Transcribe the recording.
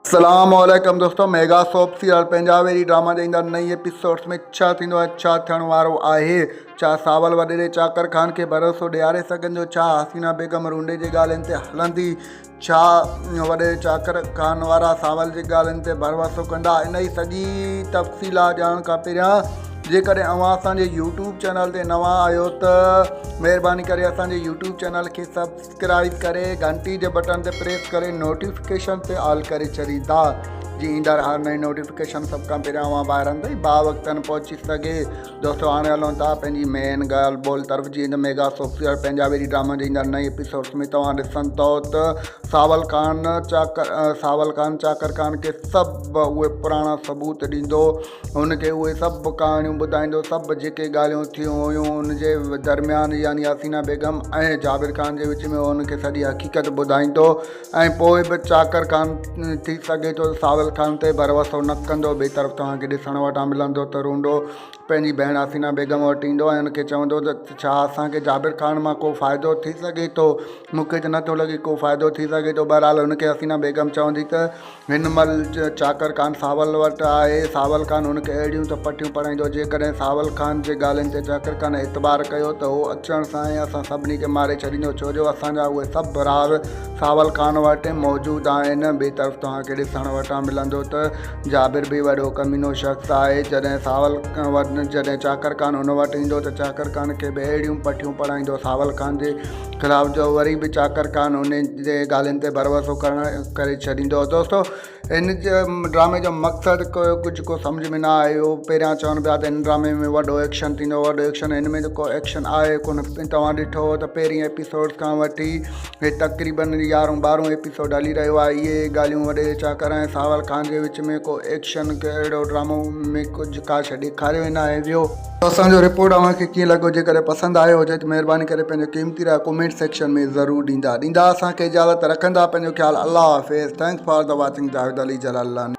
اسلام عليڪم دوستو ميگا سوپ سيريل پنهنجا ويري ڊراما جي ايندڙ نئين ايپيسوڊز ۾ ڇا ٿيندو ۽ ڇا ٿيڻ وارو آهي ڇا ساول وڏيري چاڪر خان کي ڀروسو ڏياري سگهندو ڇا حسينا بيگم رونڊي جي ڳالهين تي هلندي ڇا وڏيري چاڪر خان وارا ساول جي ڳالهين تي ڀروسو ڪندا انهي سڄي تفصيلات ڄاڻڻ کان پهريان جيڪڏهن اوهان اسان جي يوٽيوب چينل تي نوان آهيو ته مهرباني ڪري اسان جي يوٽيوب چينل کي سب سبسڪرائيب ڪري گهنٽي جي بٽڻ تي پريس ڪري نوٽيفڪيشن تي آل ڪري ڇڏيندا جي ايندڙ هر نئين نوٽيفڪيشن سڀ کان پهريان اوهان ڀائرن تائين با وقتن پهچي سگهي. دوستو هاڻي هلون ٿا پنهنجي مين ڳالهه ٻولهه طرف جي هن ميگا سوپ سيريل پنهنجا ويري ڊرامي جي ايندڙ نئين ايپيسوڊس ۾ توهان ڏسندؤ ته ساول خان چاڪر ساول خان چاڪر خان کي سڀ اهي پراڻا ثبوت ڏيندو هن کي اهي سڀ ڪهاڻيون ٻڌائيندو، سڀ جيڪي ڳالهيون ٿيون هيون ان جي درميان يعني حسينه بيگم ۽ جابر خان جي وچ ۾ هو ان کي سڄي حقيقت ٻڌائيندو ۽ پوء به چاڪر خان ٿي سگهي ٿو ته ساول خان تي ڀروسو نه ڪندو. ٻئي طرف توهان کي ڏسڻ وٽان ملندو ته رونڊو پنهنجي ڀيڻ حسينه بيگم وٽ ايندو ۽ ان کي چوندو ته ڇا اسان کي جابر خان مان ڪو فائدو ٿي سگهي ٿو؟ مون کي ته نٿو لڳي ڪو فائدو ٿي سگهي ٿو. بهرحال هن کي حسينه بيگم چوندي ته هن مهل چاڪر خان ساول وٽ آهي. ساول خان هن کي اهڙيون ته پٽيون پڙهائيندو، جيڪڏهن ساول خان جي ڳالهين تي چاڪر خان اعتبار ڪيو ته هو اچڻ سان ئي اسان سڀني کي ماري ڇڏيندو، ڇو جو اسان جا اهي سڀ راز ساول خان وٽ موجود آهن. ٻئي طرف توهان کي ڏسڻ وٽان ملندو ته جابر به وڏو ڪمينو شخص آهي. جڏهن ساول وٽ جڏهن چاڪر خان هن وٽ ايندو ته چاڪر خان کي به اهڙيون پٽيون پڙهائيندو ساول خان جي خلاف جو وري به چاڪر خان ان جي ڳالهين تي ڀروسو ڪرڻ ڪري ڇڏيندو هو دوستو هن ڊرامي جو مقصد ڪجهه ڪو سمجهه ۾ نه آيو پهريان چون پيا ته هن ڊرامي ۾ وڏو ايڪشن ٿيندو وڏو ايڪشن هن ۾ ته ڪو ايڪشن آهي ڪونه توهان ڏٺو هو ته پهرين ايپيسوڊ کان وٺي هي تقريبن يارهون ٻارهون ايپيسوڊ هلي رهيو آهي اهي ڳالهيون وڏي چاڪر ۽ ساول خان جي وچ ۾ ڪو ايڪشن اهڙو ڊرامو ۾ ڪجهه ڪا شي ڏيکاريو ئي ناهي ويو. اسان جو رپورٽ اوهان کي ڪيئن لڳو جيڪڏهن پسند آيو هجي ته مهرباني ڪري پنهنجو قيمتي راء ڪمينٽ سيڪشن ۾ ضرور ڏيندا ڏيندا اسان کي اجازت رکندا پنهنجو خيال الله حافظ thanks for the watching Javed Ali Jalalani.